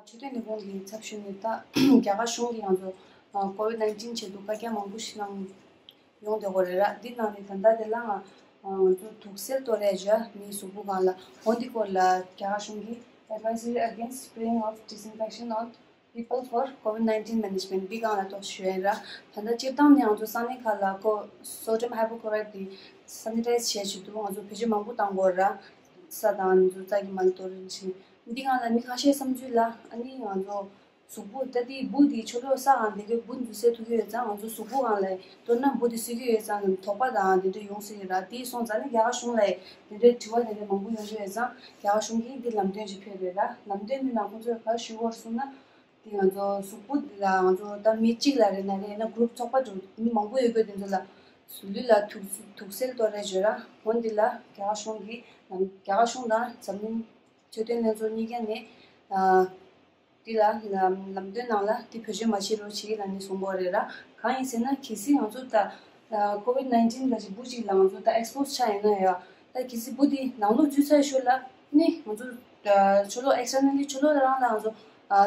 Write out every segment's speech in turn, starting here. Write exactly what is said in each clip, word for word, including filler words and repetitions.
འཕྲོད་བསྟེན་ལས་ཁུངས་ཀྱི་ཚབ་ཞུས་ནས། ད་རྒྱ་གར་གཞུང་གིས་ང་ཚོ་ཨ་ཀོ་ཝིད་ནའིན་ཊིན་ཆེད་དུ་བཀའ་རྒྱ་མང་པོ་ཞིག་གནང་ཡོང་བསྡད་ཡོད་རེད་ར། འདི་ནང་ནས་ད་ལྟ་དེ་ལ་ང་ང་ཚོ་དུག་སེལ་གཏོར་ཡས་བྱས་མིའི་གཟུགས་པོ་སྒང་ལ། འོ་འདི་སྐོར་ལ་རྒྱ་གར་གཞུང་གིས Advisory against spraying of disinfection on people for COVID nineteen management འདི་སྒང་ལ་ཏོག་ཙམ་ཞུ་ཡས་ར། ད་ལྟ་སྤྱིར་བཏང་ནས་ང་ཚོ་ས་གནས་ཁག་ལ་ཀོ་sodium hypochlorite དེ་སེ་ནི་ཊའིཛ་བྱས་ཆེད་དུ་ང་ཚོ་བེད་སྤྱོད་མང་པོ་བཏང་གི་ཡོད་ར། ས་དང་ང་ཚོ་རྩྭ་གི་མལ་དུ་རིན་ཆེན་འདི་སྒང་ལ་མི་ཁ་ཤས་བསམ་ཚུལ་ལ། ཨ་ནི་ང་ཚོ་གཟུགས་པོ་ད་དེ་འབུ་དེ་ཕྱི་ལོགས་ས་སྒང་བསྡད་དུས་འབུ་འདི་བསད་ཐུབ་ཀྱི་ཡོད་ཙང་། ང་ཚོ་གཟུགས་པོ་སྒང་ལ་གཏོར་ན་འབུ་དེ་གསོད་ཀྱི་ཡོད་ཙང་དོགས་པ་དང་དེ་འདྲ་ཡོང་སྲིད་ཀྱི་ར། དེ་སོང་ཙང་ནི་རྒྱ་གར་གཞུང་ལ་དེ་འདྲའི་དྲི་བ་དེ་འདྲ་མང་པོ་ཡོང་གི་ཡོད་ཙང་། རྒྱ་གར་གཞུང་གིས་འདི་ལམ་སྟོན་ཅིག་ཕེབས་རེད་ར། ལམ་སྟོན་འདི་ནང་ཁོང་ཚོས་ག་རེ་ཞུ་གི་ཡོད་རེད་ཟེར་ན། དེ་ང་ཚོ་གཟུགས་པོ་འདི་ལ་ང་ཚོ་ད་མི་གཅིག་ལ་རེད་ན་རེད་ན་གུ་རུབ་ཚོགས་པ་འདྲ་མི་མང་པོ་ཡོད་དགོས། དེ་ཚོ་ལ་ལུས་ལ་དུག་དུག་སེལ་གཏོར་རེས་བྱོས་ར། འོ་འདི་ལ་རྒྱ་གར་གཞུང་གིས་རྒྱ་གར་གཞུང་དང་འཛམ་གླིང་འཕྲོད་བསྟེན་ལྷན་ཚོགས་གཉིས་ཀ་ནས་ཨ་འདི་ལ་ལམ་ལམ་སྟོན་ནང་ལ་འདི་བེད་སྤྱོད་མ་བྱེད་རོགས་བྱེད་ལབ་ནས་གསུང་གི་ཡོད་རེད་ར། གང་ཡིན་ཟེར་ན་གལ་སྲིད་ང་ཚོ་ད་ཀོ་ཝིད་ནའིན་ཊིན་ག་ཅིག་འབུ་ཅིག་ལ་ང་ཚོ་ད་ཨེགས་པོ་སི་ཆགས་ཡིན་ན་ཡང་། ད་གལ་སྲིད་འབུ་དེ་ནང་ལོགས་འཛུལ་ཚར་ཞོར་ལ་ནི་ང་ཚོ་ཕྱི་ལོགས་ཨེགས་ཊར་ནལ་ལི་ཕྱི་ལོགས་རང་ལ་ང་ཚོ་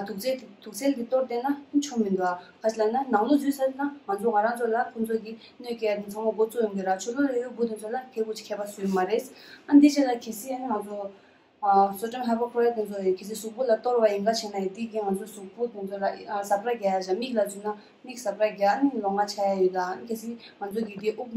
དུག་རྫས་དུག་སེལ་དེ་གཏོར་བསྡད་ན་ཆོ་མི་འདུག་ཨ། ག་ཅི་ལབ་ན་ནང་ལོགས་འཛུལ་ཚར་ན་ང་ཚོ་ང་རང་ཚོ་ལ་ཁོང་ཚོ་གིས་གནོད་སྐྱེལ་ཚང་མ་འགོ་བཙུགས་ཡོང་གི་ར། ཕྱི་ལོགས་ལ་ཡོད་འབུ་དེ་ཚོ་ལ་ཁེ་པོ་ཅིག་ཁྱད་པར་བཟོ་ཡི་མ་རེད། ཨ་འདི་རྗེས་ལ་གལ་སྲིད་ང་ཚོ་སོ་ཌི་ཡམ་ཧའི་པོ་ཀློ་རའི་ཌི་དེ་ཚོ་གལ་སྲིད་གཟུགས་པོ་ལ་གཏོར་བ་ཡིན་ག་བྱས་ན། དེ་གིས་ང་ཚོ་གཟུགས་པོ་དེ་ཚོ་ལ་ཨ་ཟ་འཕྲུག་རྒྱག་ཡ་བྱ། མིག་ལ་འཛུལ་ན་མིག་ཟ་འཕྲུག་རྒྱག་ཨ་ནི་ལོང་བ་ཆགས་ཡ་ཡོད་ད། ཨ་ནི་གལ་སྲིད་ང་ཚོ་གིས་དེ་དབུགས་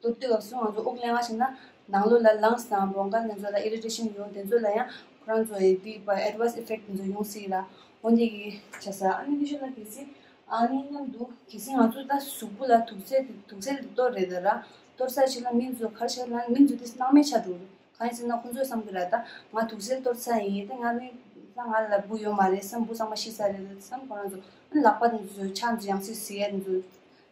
གཏོར་དུས་སྐབས་སུ་ང་ཚོ་དབུགས་ལེན་ག་བྱས་ན་ནང་ལོགས་ལ་ལངས་སི་དང་བྷོང་ཀལ་དེ་ཚོ་ལ་ཨི་རི་ཊེ་ཤན་ཡོང་། དེ་ཚོ་ལ་ཡང་ཁོ་རང་ཚོ་ཡི་དེ་ཨེ་ཌི་ཝར་སི་ཨི་ཕེག་དེ་ཚོ་ཡོང་སྲིད་ལ། འོ་འདི་གིས་བྱས་ས། ཨ་ནི་དེ་ཤོད་ལ་གལ་སྲིད་ཨ་ནི་མཉམ་དུ་གལ་སྲིད་ང་ཚོ་ད་གཟུགས་པོ་ལ་དུག་རྫས་དུག་རྫས་དེ་གཏོར་རེད་ད་ར། གཏོར་ས་ཞིག་ལ་མི་ཚོ་ག་རེ་བྱས་ལ་མི་ཚོ་དེ་སྣང་མེད་ཆགས་འགྲོ་རེད། གང་ཡིན་ཟེར་ན་ཁོང་ཚོས་བསམ་གི་ར། ད་ང་དུག་སེལ་གཏོར་ཚར་ཡིན། ད་ང་ནི་ད་ང་ལ་འབུ་ཡོད་མ་རེད་བསམ། འབུ་ཚང་མ་ཤི་ཚར་རེད་བསམ། ཁོ་རང་ཚོ་ཨ་ནི་ལག་པ་དེ་ཚོ་ཕྱག་ཚོ་ཡང་སེ་ཟུག་ཡས་དེ་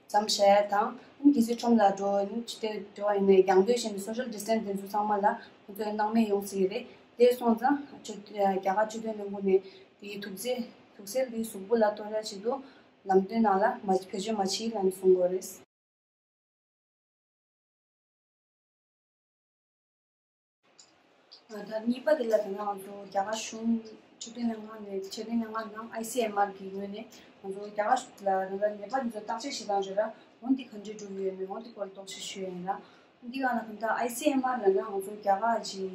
ཚོ་མཚམས་བཞག་ཡ་དང་། ཨ་ནི་གལ་སྲིད་ཁྲོམ་ལ་འགྲོ་ཨ་ནི་ཅི་སྟེ་འགྲོ་བ་ཡིན་ན་རྒྱང་སྡོད་བྱས་ནས་སོ་ཤལ་ཌི་སི་ཊེན་སི་དེ་ཚོ་ཚང་མ་ལ་ཁོང་ཚོ་སྣང་མེད་ཡོང་སྲིད་རེད། དེ་སོང་ཙང་ཆོས་རྒྱ་གར་འཕྲོད་བསྟེན་ལས་ཁུངས་ནས་དེའི་དུག་རྫས་དུག་སེལ་དེ་གཟུགས་པོ་ལ་གཏོར་ཡ་ཆེད་དུ་ལམ་སྟོན་ནང་ལ་མ་བེད་སྤྱོད་མ་བྱེད་ལབ་ནས་གསུང་གི་ཡོད་རེད། ད་གཉིས་པ་དེ་ལ་ད་ང་ཚོ་རྒྱ་གར་གཞུང་འཕྲོད་བསྟེན་ལྷན་ཁང་ནས་འཕྲོད་བསྟེན་ལྷན་ཁང་ནང་ཨའི་སི་ཨེམ་ཨར་གི་ངོས་ནས་ང་ཚོ་རྒྱ་གར་ལ་ད་ལྟ་ནད་པ་འདི་ཚོ་བརྟག་དཔྱད་བྱེད་སྟངས་བརྗོད་ར། འོ་འདི་ག་འདྲས་འགྲོ་གི་ཡོད་མེད་འོ་འདི་སྐོར་ལ་རྟོག་ཞིབ་ཞུ་ཡ་ཡིན་ར། འདི་ག་ལ་ད་ལྟ་ཨའི་སི་ཨེམ་ཨར་ལབ་ན་ང་ཚོ་རྒྱ་གར་གྱི་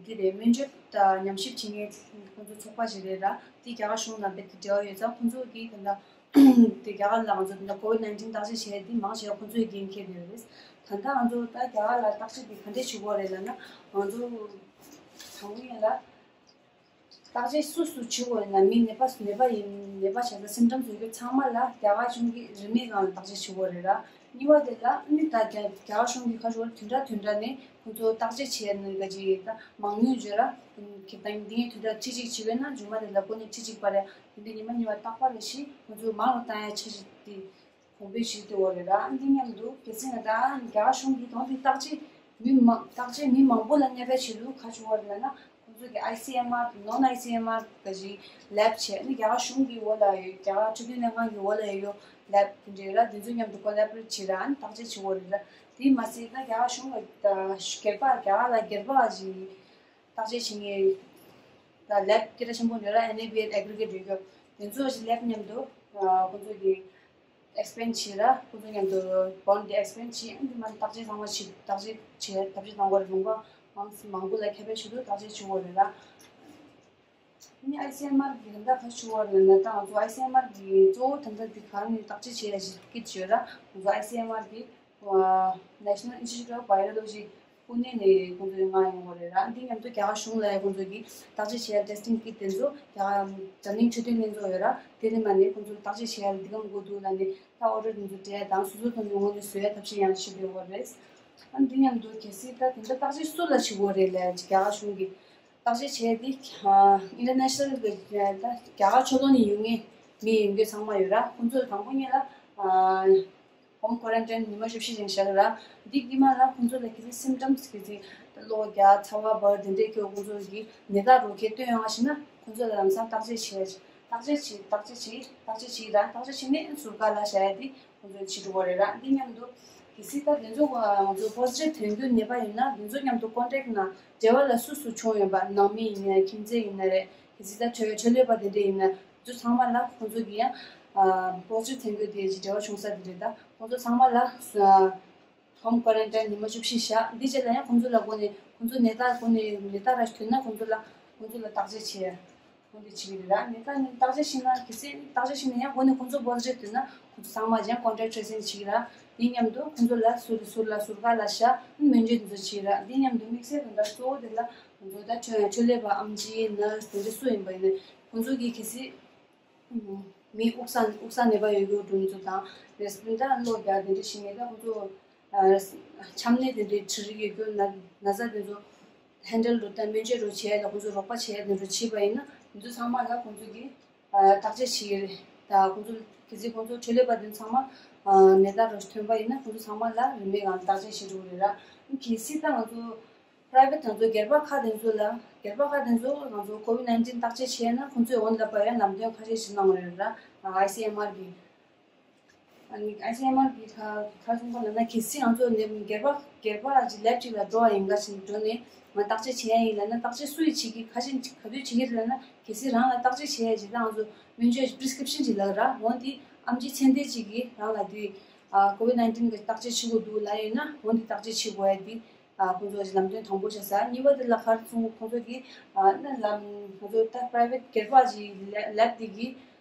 འདི་རེད། སྨན་བཅོས་དང་ཉམས་ཞིབ་བྱེད་མཁན་ཁོང་ཚོ་ཚོགས་པ་ཞིག་རེད་ར། དེ་རྒྱ་གར་གཞུང་དང་རྦད་དེ་འབྲེལ་བ་ཡོད་ཙང་། ཁོང་ཚོ་གིས་ད་ལྟ་དེ་རྒྱ་གར་ལ་ང་ཚོ་ད་ལྟ་ཀོ་ཝིད་ནའིན་ཊིན་བརྟག་དཔྱད་བྱས་དེ་མང་ཆེ་བ་ཁོང་ཚོས་འགན་འཁྱེར་ཡོད་རེད། ད་ལྟ་ང་ཚོ་ད་རྒྱ་གར་ལ་བརྟག་དཔྱད་དེ་ག་འདྲས་བྱེད་དགོས་རེད་ལབ་ན། ང་ཚོ་དང་པོ་ཡིན་ལ་བརྟག་དཔྱད་སུ་སུ་བྱེད་དགོས་ཡིན་ན། མི་ནད་པ་ནད་པ་ཡིན་ནད་པ་བྱས་ཙང་སིམ་ཊམ་སི་ཡོད་རྒྱུ་ཚང་མ་ལ་རྒྱ་གར་གཞུང་གི་རིན་མེད་སྒང་ལ་བརྟག་དཔྱད་བྱེད་དགོས་རེད་ར། གཉིས་པ་དེ་ལ་ནི་ད་རྒྱ་རྒྱ་གར་གཞུང་གི་ཁ་ཕྱོགས་བདུན་ཕྲག་བདུན་ཕྲག་ནས་ཁོང་ཚོ་བརྟག་དཔྱད་བྱས་ནས་ག་ཅིག་ད་མང་ཉུང་བརྗོད་ར། ཁྱེད་ད་འདི་ངའི་བདུན་ཕྲག་ཁྲི་གཅིག་བྱས་པས་ན་མཇུག་མ་དེ་ལ་གོ་གནས་ཁྲི་གཅིག་པ་རེད། དེ་འདྲ་ཉི་མ་གཉིས་པ་རྟག་པར་རེ་བཞིན་ཁོང་ཚོ་མང་རུ་བཏང་ཡ་འཆར་གཞི་དེ་གོང་འཕེལ་བྱེད་དེ་བ་རེད་ར། འདི་མཉམ་དུ་གལ་སྲིད་ང་ད་རྒྱ་གར་གཞུང་གིས་དོན་དེ་བརྟག་དཔྱད་མི་མང་བརྟག་དཔྱད་མི་མང་པོ་ལ་གནས་པའི་ཆེད་དུ་ག་བྱུང་བ་རེད་ལབ་ན། ཁོང་ཚོ་གི་ཨའི་སི་ཨེམ་ཨར་ནོན་ཨའི་སི་ཨེམ་ཨར་ག་ཅིག་ལེབ་བྱས་ནི་རྒྱ་གར་གཞུང་གི་འོག་ལ་ཡོད། རྒྱ་གར་འཕྲོད་བསྟེན་ལྷན་ཁང་གི་འོག་ལ་ཡོད་ལེབ་དེ་འདྲ་ར། དེ་ཚོ་མཉམ་དུ་ཀོ་ལེ་བོ་རེ་ཊི་བྱེད་ར། ཨ་ནི་བརྟག་དཔྱད་བྱེད་དགོས་རེད་ར། དེ་མ་ཟད་ད་རྒྱ་གར་གཞུང་གི་ད་སྒེར་པ་རྒྱ་གར་ལ་སྒེར་པ་ཞིག་བརྟག་དཔྱད་བྱེད་མཁན་ད་ལེབ་སྐད་གྲགས་ཆེན་པོ་འདྲ་ར། ཨེན་ཨེ་བི་ཨེ་ཨེག་རི་གེ་ཊི་ཡོད་རྒྱུ་དེ་ཚོ་ཞིག་ལེབ་མཉམ་དུ་ཁོང་ཚོ་གི་ཨེག་སི་པེན་ཌི་བྱེད་ར། ཁོང་ཚོ་མཉམ་དུ་བོན་དེ་ཨེག་སི་པེན་ཌི་བྱེད། ཨ་ནི་དེ་མ་བརྟག་དཔྱད་ཚང་མ་བྱེད། བརྟག་དཔྱད་བྱེད། བརྟག་དཔྱད་གནང་དགོས་རེད། ལུང་པ་མང་མང་པོ་ལ་ཁྱབ་པའི་ཆེད་དུ་བརྟག་དཔྱད་བྱེད་དགོས་རེད་ར། ཨ་ནི་ཨའི་སི་ཨེམ་ཨར་གི་ད་ལྟ་ག་ཞུ་བ་རེད་ན། ད་ང་ཚོ་ཨའི་སི་ཨེམ་ཨར་གི་གཙོ་བོ་ད་ལྟ་འདི་ག་ནས་བརྟག་དཔྱད་བྱེད་ཡ་ཞིག་སྐད་བརྗོད་ར། ང་ཚོ་ཨའི་སི་ཨེམ་ཨར་གི་National Institute of Virology ཕུ་ནེ་ནས་ཁོང་ཚོས་མངགས་ཡོང་བ་རེད་ར། འདི་མཉམ་དུ་རྒྱ་གར་གཞུང་ལ་ཡང་ཁོང་ཚོ་གིས་བརྟག་དཔྱད་བྱེད་ཡ་ཊེ་སི་ཊིང་ཀིཊ་དེ་ཚོ་རྒྱ་གར་འཛམ་གླིང་འཕྲོད་བསྟེན་ལྷན་ཚོགས་ཡོད་ར། དེ་ནས་མ་ནས་ཁོང་ཚོ་བརྟག་དཔྱད་བྱེད་ཡ་འདི་ག་མི་དགོས་འདུག་ལབ་ནས་ད་ཨོ་ཌར་དེ་ཚོ་སྤྲད་ཡ་དང་། སོ་སོ་ཐོག་ནས་དངོས་གནས་བཟོ་ཡ་ཐབས་ཤེས་ཡང་བྱེད་དགོས་པ་རེད། ཨ་འདི་མཉམ་དུ་གལ་སྲིད་ད་དེ་འདྲ་བརྟག་དཔྱད་སུ་ལ་བྱེད་དགོས་རེད་ལབ་ཡ་ཅིག་རྒྱ་གར་གཞུང་གིས་བརྟག་དཔྱད་བྱས་ཏེ། ཨིན་ཊར་ནེ་ཤ་ནལ་གི་ད་རྒྱ་གར་ཕྱོགས་ལྷུང་ནས་ཡོང་མཁན་མི་ཡོང་རྒྱུ་ཚང་མ་ཡོད་ར། ཁོང་ཚོ་དང་པོ་ཉིད་ལ་ཨ་ཧོམ་ཀོ་རན་ཊིན་ཉི་མ་བཅུ་བཞི་རིང་བཞག་ར། འདི་དཀྱིལ་མ་ལ་ཁོང་ཚོ་ལ་གལ་སྲིད་སིམ་ཊམ་སི་གལ་སྲིད་གློ་རྒྱག་ཚ་བ་འབར་དེ་འདྲའི་སྐྱོ། ཁོང་ཚོ་གི་ནད་རྟགས་རོ་ཁྱེར་སྟོན་ཡོང་བ་ཞིག་ན་ཁོང་ཚོ་ལ་ལམ་སང་བརྟག་དཔྱད་བྱེད། བརྟག་དཔྱད་བྱེད། བརྟག་དཔྱད་བྱེད། བརྟག་དཔྱད་བྱེད་ར། བརྟག་དཔྱད་བྱེད་ནས་ཟུར་བཀག་ལ་བཞག་ཡ་དེ་ཁོང་ཚོས་བྱེད་འགྲོ་གི་རེད་ར། འདི་མཉམ་དུ་གལ་སྲིད་ད་དེ་ཚོ་ང་ཚོ་པོ་ཟི་ཊིབ་ཐོན་རྒྱུ་ནད་པ་ཡིན་ན་དེ་ཚོ་མཉམ་དུ་ཀོན་ཊེག་ནང་འབྲེལ་བ་ལ་སུ་སུ་བྱུང་ཡོད་པ། ནང་མི་ཡིན་ན་ཡང་ཁྱིམ་མཚེས་ཡིན་ན་རེད། གལ་སྲིད་ད་ཆོས་ཆོས་ལས་པ་དེ་འདྲ་ཡིན་ན་ཁོང་ཚོ་ཚང་མ་ལ་ཁོང་ཚོ་གི་ཡང་positive་ཐོན་རྒྱུ་དེ་ཅིག་འབྲེལ་བ་བྱུང་ས་དེ་རེད། ད་ཁོང་ཚོ་ཚང་མ་ལ་home quarantine་ཉི་མ་བཅུ་བཞི་བཞག་འདི་རྗེས་ལ་ཡང་ཁོང་ཚོ་ལ་སྒོ་ནས་ཁོང་ཚོ་ནད་རྟགས་སྒོ་ནས་ནད་རྟགས་ར་ཐོན་ན་ཁོང་ཚོ་ལ་ཁོང་ཚོ་ལ་བརྟག་དཔྱད་བྱས། ཁོང་ཚོས་བྱེད་ཀྱི་རེད་ར། ནད་རྟགས་ནི་བརྟག་དཔྱད་བྱས་ན་གལ་སྲིད་བརྟག་དཔྱད་བྱས་ན་ཡང་སྒོ་ནས་ཁོང་ཚོ་positive་ཐོན་ན་ཁོང་ཚོ་ཚང་མ་ཀྱང་contact tracing་བྱེད་ཀྱི་ར། དེ་མཉམ་དུ་ཁོང་ཚོ་ལ་ཟུར་ཟུར་ལ་ཟུར་བཀག་ལ་བཞག་སྨན་བཅོས་དེ་ཚོ་བྱེད་ར། དེ་མཉམ་དུ་དམིགས་བསལ་དོན་དག་གཙོ་བོ་དེ་ལ་ཁོང་ཚོ་ད་ཆོས་ཆོས་ལས་པ་ཨེམ་ཆི་nurse་དེ་འདྲ་སུ་ཡིན་པ་ཡིན་ན་ཁོང་ཚོ་གིས་གལ་སྲིད་མི་དབུགས་ས་དབུགས་ས་ནད་པ་ཡོད་རྒྱུ་འགྲོ་མི་ཚོ་དང་རེས་ད་གློ་རྒྱག་དེ་འདྲ་བྱེད་མཁན་ད་ཁོང་ཚོ་ཆམ་ནད་དེ་འདྲའི་འབྲི་རིགས་ཡོད་རྒྱུ་ན་ན་ཚ་དེ་ཚོ་handle་རུ་དང་སྨན་བཅོས་རུ་བྱས་ལ་ཁོང་ཚོ་རོགས་པ་བྱས་དེ་འདྲ་བྱས་པ་ཡིན་ན་དེ་ཚོ་ཚང་མ་ལ་ཁོང་ཚོ་གིས་བརྟག་དཔྱད་བྱེད་ཀྱི་རེད། ད་ཁོང་ཚོ་གལ་སྲིད་ཁོང་ཚོ་ཆོས་ལས་པ་དེ་ཚང་མ་ནད་རྟགས་རུ་ཐོན་པ་ཡིན་ན་ཁོང་ཚོ་ཚང་མ་ལ་རིན་མེད་ངང་བརྟག་དཔྱད་བྱེད་འགྲོ་གི་རེད་ར། གལ་སྲིད་ད་ང་ཚོ་private་དང་ཚོ་སྒེར་པ་ཁག་དེ་ཚོ་ལ་སྒེར་པ་ཁག་དེ་ཚོ་ང་ཚོ་COVID nineteen་བརྟག་དཔྱད་བྱས་ན་ཁོང་ཚོས་འོང་ལབ་པ་ཡང་ལམ་སྟོན་ཁ་ཤས་ཤིག་གནང་བ་རེད་ར། ཨའི་སི་ཨེམ་ཨར་གི་ཨ་ནི་ཨའི་སི་ཨེམ་ཨར་གི་ཁ་ཁ་གསུང་པ་ལ་ན་གལ་སྲིད་ང་ཚོ་ནས་སྒེར་པ་སྒེར་པ་ཅིག་lab་ཅིག་ལ་འགྲོ་བ་ཡིན་ག་ཅིག་འགྲོ་ནས་ང་བརྟག་དཔྱད་བྱེད་ཡ་ཡིན་ལབ་ན་བརྟག་དཔྱད་སུ་ཡིས་བྱེད་ཀྱི་ཁ་ཤས་ག་དུས་བྱེད་ཀྱི་རེད་ལབ་ན་གལ་སྲིད་རང་ལ་བརྟག་དཔྱད་བྱེད་ཡ་ཅིག་ད་ང་ཚོ་སྨན་བཅོས་prescription་ཅིག་ལབ་ར། འོན་ཏེ་ཨེམ་ཆི་ཚད་ལྡན་ཅིག་གིས་རང་ལ་དེ་COVID nineteen་གི་བརྟག་དཔྱད་བྱེད་དགོས་འདུག་ལབ་ཡོད་ན་འོན་ཏེ་བརྟག་དཔྱད་བྱེད་དགོས་ཡ་དེ་ཁོང་ཚོ་ལམ་སྟོན་དང་པོ་བྱ་ས་གཉིས་པ་དེ་ལ་ཁར་སོང་ཁོང་ཚོ་གིས་ན་ལམ་ཁོང་ཚོ་ད་private་སྒེར་པ་ཅིག་lab་དེ་གིས་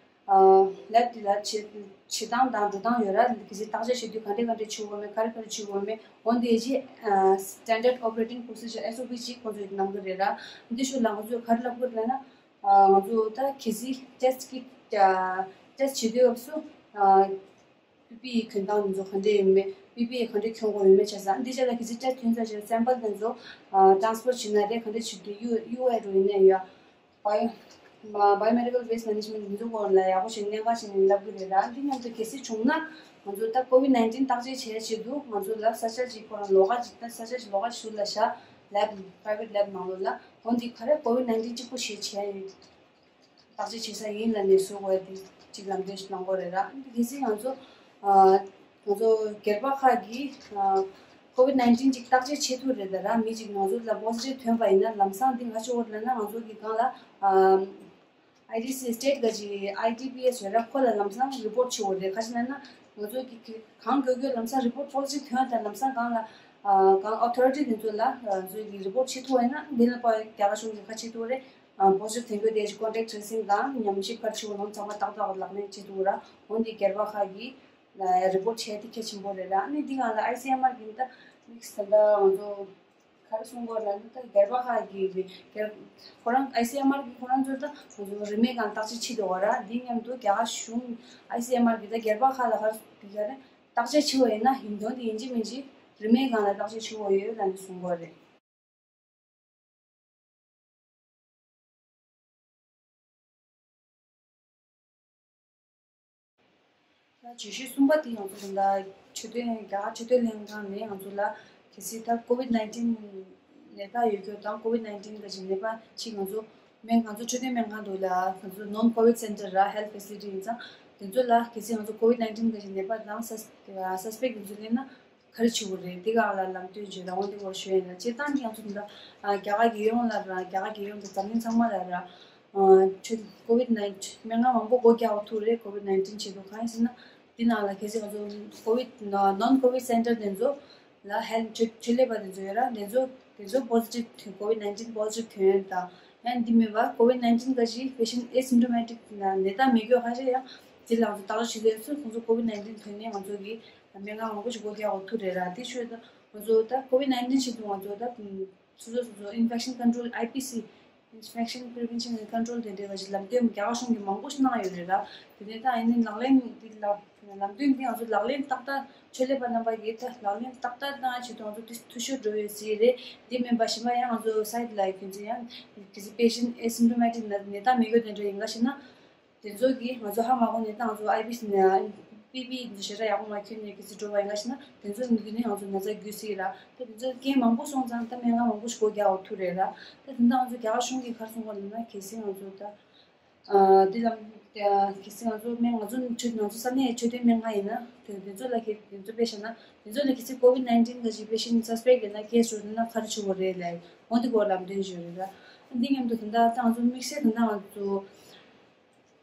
ལབ་དེ་ལ་བྱེད་བྱེད་སྟངས་དང་འགྲོ་སྟངས་ཡོད་ར། གལ་སྲིད་བརྟག་དཔྱད་བྱེད་དུས་ག་འདྲས་ག་འདྲས་བྱེད་དགོས་མེད་ག་རེ་ག་རེ་བྱེད་དགོས་མེད་འོན་ཏེ་ཅི་standard operating procedure S O P་ཅིག་ཁོང་ཚོས་གནང་གི་རེད་ར། འདི་ཤུལ་ལ་ང་ཚོས་ག་རེ་ལབ་དགོས་ལབ་ན་ང་ཚོ་ད་གལ་སྲིད་test་kit test་བྱེད་དུས་སྐབས་སུ་P P E་གྱོན་སྟངས་འདི་ཚོ་ག་འདྲས་ཡོད་མེད་P P E་ག་འདྲས་གྱོན་དགོས་ཡོད་མེད་བྱས་ཙང་འདི་རྗེས་ལ་གལ་སྲིད་test་གྱོན་ཚར་རྗེས་sample་འདི་ཚོ་transport་བྱེད་ན་རེད་ག་འདྲས་བྱེད་དུས་U U I་རུ་ཡིན་ན་ཡོད། Bio- Biomedical Waste Management་མི་འདུག་གོ་ལ་ཡག་པོ་ཞིག་གནད་འགག་ཞིག་ནས་ལབ་གི་རེད་ར། འདི་མཉམ་དུ་གལ་སྲིད་བྱུང་ན་ང་ཚོ་ད་COVID nineteen་བརྟག་དཔྱད་བྱས་ཆེད་དུ་ང་ཚོ་ལ་ས་ཆ་གཅིག་ཁོ་རང་ལོགས་ཀ་གཅིག་ད་ས་ཆ་གཅིག་ལོགས་ཀ་ཞིག་ལ་བཞག lab private lab་ནང་ལོགས་ལ་འོན་ཏེ་ག་རེ་COVID nineteen་གཅིག་པོ་ཞིག་བྱས་ཡོད་བརྟག་དཔྱད་བྱེད་ས་ཡིན་ལ་ནས་བཟོ་དགོས་དེ་གཅིག་ལམ་སྟོན་ཞིག་གནང་དགོས་རེད་ར། འདི་གལ་སྲིད་ང་ཚོ་ང་ཚོ་སྒེར་པ་ཁག་གིས་COVID nineteen་ཅིག་བརྟག་དཔྱད་བྱེད་ཐུབ་རེད་ད་ར། མི་ཅིག་ང་ཚོ་ལ་positive་ཐོན་པ་ཡིན་ན་ལམ་སང་འདི་ང་ཚོ་འོར་ལ་ན་ང་ཚོ་གི་སྒང་ལ་ཨ་I D C state་ག་ཅི་I D P S་ཡོད་ར། ཁོ་ལ་ལམ་སང་report་བྱེད་འོར་རེད། ཁ་ཅིག་ན་ན་ང་ཚོ་གི་གང་དགོས་དགོས་ལམ་སང་report་positive་ཐོན་ད་ལམ་སང་སྒང་ལ་ཨ་གང་authority་དེ་ཚོ་ལ་ང་ཚོ་གི་report་བྱེད་ཐུབ་པ་ཡིན་ན་འདི་ལ་པ་རྒྱ་གར་གཞུང་གི་ཁ་ཆེ་ཐུབ་རེད། ཨ་positive་ཐོན་དགོས་དེ་contact tracing་དང་ཉམས་ཞིབ་ཕར་ཕྱིན་ལོང་ཚང་མ་ཏག་ཏག་ལག་ལེན་བྱེད་ཐུབ་ར། འོན་ཏེ་སྒེར་པ་ཁག་གིས་report་བྱས་ཏེ་གལ་ཆེན་པོ་རེད་ར། ཨ་ནི་འདི་གང་ལ་I C M R་གིས་ད་དམིགས་བསལ་ད་ང་ཚོ་ག་རེ་གསུང་དགོས་ལབ་ན་ད་སྒེར་པ་ཁག་གིས་སྒེར་ཁོ་རང་I C M R་གིས་ཁོ་རང་ཚོར་ད་ང་ཚོ་རིན་མེད་ངང་བརྟག་དཔྱད་བྱེད་འདུག་བ་ར། འདི་མཉམ་དུ་རྒྱ་གར་གཞུང་I C M R་གིས་ད་སྒེར་པ་ཁག་ལ་ག་རེ་ག་རེ་བརྟག་དཔྱད་བྱེད་པ་ཡིན་ན་ཡིན་དོན་དེ་ཡིན་གཅིག་མིན་གཅིག་རིན་མེད་ངང་ལ་བརྟག་དཔྱད་བྱེད་དགོས་ཡོད་ལབ་ནས་གསུང་གི་རེད། ད་བརྗོད་གཞི་གསུམ་པ་དེ་ང་ཚོ་ད་ལྟ་ཆོས་དོན་རྒྱ་གར་ཆོས་དོན་ལྷན་ཁང་ནས་ང་ཚོ་ལ་གལ་སྲིད་ད་COVID nineteen་ནད་རྟགས་ཡོད་རྒྱུ་དང་COVID nineteen་ག་ཅིག་ནད་པ་ཅིག་ང་ཚོ་སྨན་ང་ཚོ་ཆོས་དོན་སྨན་ཁང་དུ་ལ་ང་ཚོ་non-covid center་ར་health facility་ཡིན་ཙང་དེ་ཚོ་ལ་གལ་སྲིད་ང་ཚོ་COVID nineteen་ག་ཅིག་ནད་པ་དང་sus- suspect་དེ་ཚོ་སླེབས་ན། ག་རེ་བྱེད་དགོས་རེད། དེ་ག་ལ་ལམ་སྟོན་བྱེད་རང་དབང་དེ་སྐོར་ཞུ་ཡ་ཡིན་ན་སྤྱིར་བཏང་གི་ང་ཚོ་འདི་འདྲ་རྒྱ་གར་རྒྱལ་ཡོངས་ལ་ར་རྒྱ་གར་རྒྱལ་ཡོངས་དང་འཛམ་གླིང་ཚང་མ་ལ་ར་ཆོས་COVID nineteen་སྨན་ཁང་མང་པོ་སྒོ་རྒྱག་དགོས་ཐུག་རེད། COVID nineteen་ཆེད་དུ་གང་ཡིན་ཟེར་ན་འདི་ནང་ལ་གལ་སྲིད་ང་ཚོ་COVID non-covid center་དེ་ཚོ་ལ་health་ཆོས་ཆོས་ལས་པ་དེ་ཚོ་ཡོད་ར། དེ་ཚོ་དེ་ཚོ་positive་COVID nineteen positive་ཐོན་ཡོད་དང་ཡང་འདི་མིན་པ་COVID nineteen་ག་ཞིག་patient asymptomatic་ནད་རྟགས་མེད་མཁན་ཁ་ཤས་ཡང་དེ་ལ་ང་ཚོ་བརྟག་དཔྱད་བྱེད་དུས་ཚོད་ཁོང་ཚོ་COVID nineteen་ཐོན་ནས་ང་ཚོ་གི་སྨན་ཁང་མང་པོ་ཞིག་སྒོ་རྒྱག་དགོས་ཐུག་རེད་ར། དེ་ཤོད་ད་ང་ཚོ་ད་COVID nineteen་ཆེད་དུ་ང་ཚོ་ད་སོ་སོ་སོ་སོ་infection control I P C infection prevention and control་དེ་འདྲའི་ག་ཞིག་ལམ་སྟོན་རྒྱ་གར་གཞུང་གིས་མང་པོ་ཞིག་གནང་ཡོད་རེད་ར། དེ་ནས་ད་ཡིན་ནའི་ལག་ལེན་འདི་ལ་ལམ་སྟོན་འདི་ང་ཚོ་ལག་ལེན་ཏག་ཏག་ཆོས་ལས་པ་རྣམ་པ་གིས་ད་ལག་ལེན་ཏག་ཏག་གནང་ཆེད་དུ་ང་ཚོ་འདི་འཐུས་ཤོར་འགྲོ་ཡོད་སྲིད་རེད། འདི་མིན་པ་གཞན་པ་ཡང་ང་ཚོ་site་ལ་ཁྱོད་ཚོ་ཡང་གལ་སྲིད་patient asymptomatic་ནད་ནད་རྟགས་མེད་མཁན་དེ་འདྲ་ཡིན་ག་ཞེ་ན། དེ་ཚོ་གིས་ང་ཚོ་ཧ་མ་གོ་ནས་ད་ང་ཚོ་I P C་ནས་P P E་འདི་ཞེ་དྲག་ཡག་པོ་མ་གྱོན་ནས་གལ་སྲིད་འགྲོ་བ་ཡིན་ག་ཞེ་ན་དེ་ཚོ་ནི་གི་ནི་ང་ཚོ་ན་ཚ་འགོས་སྲིད་ར། ད་དེ་ཚོ་རྐྱེན་མང་པོ་སོང་ཙང་ད་སྨན་ཁང་མང་པོ་ཞིག་སྒོ་རྒྱག་དགོས་ཐུག་རེད་ར། ད་དེ་འདྲ་ང་ཚོ་རྒྱ་གར་གཞུང་གིས་ག་རེ་གསུང་ག་ལབ་ན་གལ་སྲིད་ང་ཚོ་ད་ཨ་འདི་ལ་གལ་སྲིད་ང་ཚོ་སྨན་ང་ཚོ་ཆོས་ང་ཚོ་ས་གནས་ཆོས་དོན་སྨན་ཁང་ཡིན་ན་དེ་དེ་ཚོ་ལ་གལ་དེ་ཚོ་དཔེ་བཞག་ན་དེ་ཚོ་ལ་གལ་སྲིད་COVID nineteen་ག་ཞིག་patient suspect་ཡིན་ན་case་བྱུང་ན་ག་རེ་བྱེད་དགོས་རེད་ལབ་འོ་འདི་སྐོར་ལམ་སྟོན་ཞུས་རེད་ར། འདི་མཉམ་དུ་ད་ལྟ་ད་ང་ཚོ་དམིགས་བསལ་ད་ལྟ་ང་ཚོ་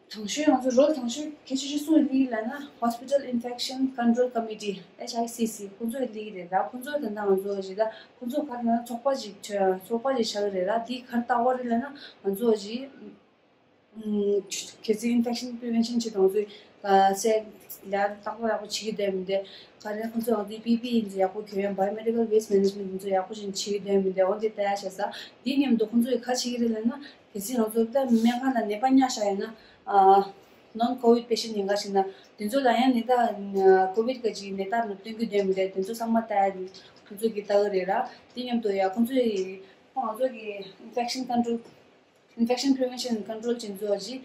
དང་ཤོས་ང་ཚོ་རོལ་དང་ཤོས་གལ་ཆེ་ཤོས་སུ་ལི་ལ་ན་Hospital Infection Control Committee H I C C ཁོང་ཚོ་ལི་རེད་ར། ཁོང་ཚོ་ད་ལྟ་ང་ཚོ་ཞིག་ད་ཁོང་ཚོ་ག་ལ་ཚོགས་པ་ཞིག་ཆ་ཚོགས་པ་ཞིག་ཆགས་རེད་ར། འདི་གར་ལྟ་བ་རེད་ལ་ན་ང་ཚོ་ཞིག་གལ་སྲིད་infection prevention བྱེད་དང་ཚོས་སེ་ལ་བརྟག་པ་ཡག་པོ་བྱེད་ཀྱི་བསྡད་མི་འདུག་ག་རེ་ཁོང་ཚོ་ང་ཚོའི་P P E ཡིན་ཚོ་ཡག་པོ་གྱོན་ཡ། Biomedical Waste Management ཡིན་ཚོ་ཡག་པོ་བྱེད་ཀྱི་བསྡད་མི་འདུག་འོན་ཏེ་ལྟ་ཡ་བྱས་ས་འདི་མཉམ་དུ་ཁོང་ཚོ་ཡི་ག་བྱེད་ཀྱི་རེད་ལབ་ན། གལ་སྲིད་ང་ཚོ་ད་སྨན་ཁང་ལ་ནད་པ་ཉར་བཞག་ཡོད་ན་non COVID patient ཡིན་ག་ཞིག་ན་དེ་ཚོ་ལ་ཡང་ནད་རྟགས་COVID ག་ཅིག་ནད་རྟགས་ལ་སྟོན་རྒྱུ་བསྡད་མི་འདུག་དེ་ཚོ་ཚང་མ་ལྟ་ཡ་ཁོང་ཚོ་གི་ལྟ་གི་རེད་ར། འདི་མཉམ་དུ་ཡ་ཁོང་ཚོ་ཡི་ཁོང་ང་ཚོ་གི་infection control Infection Prevention Control བྱེད་ཚོ་ཅིག་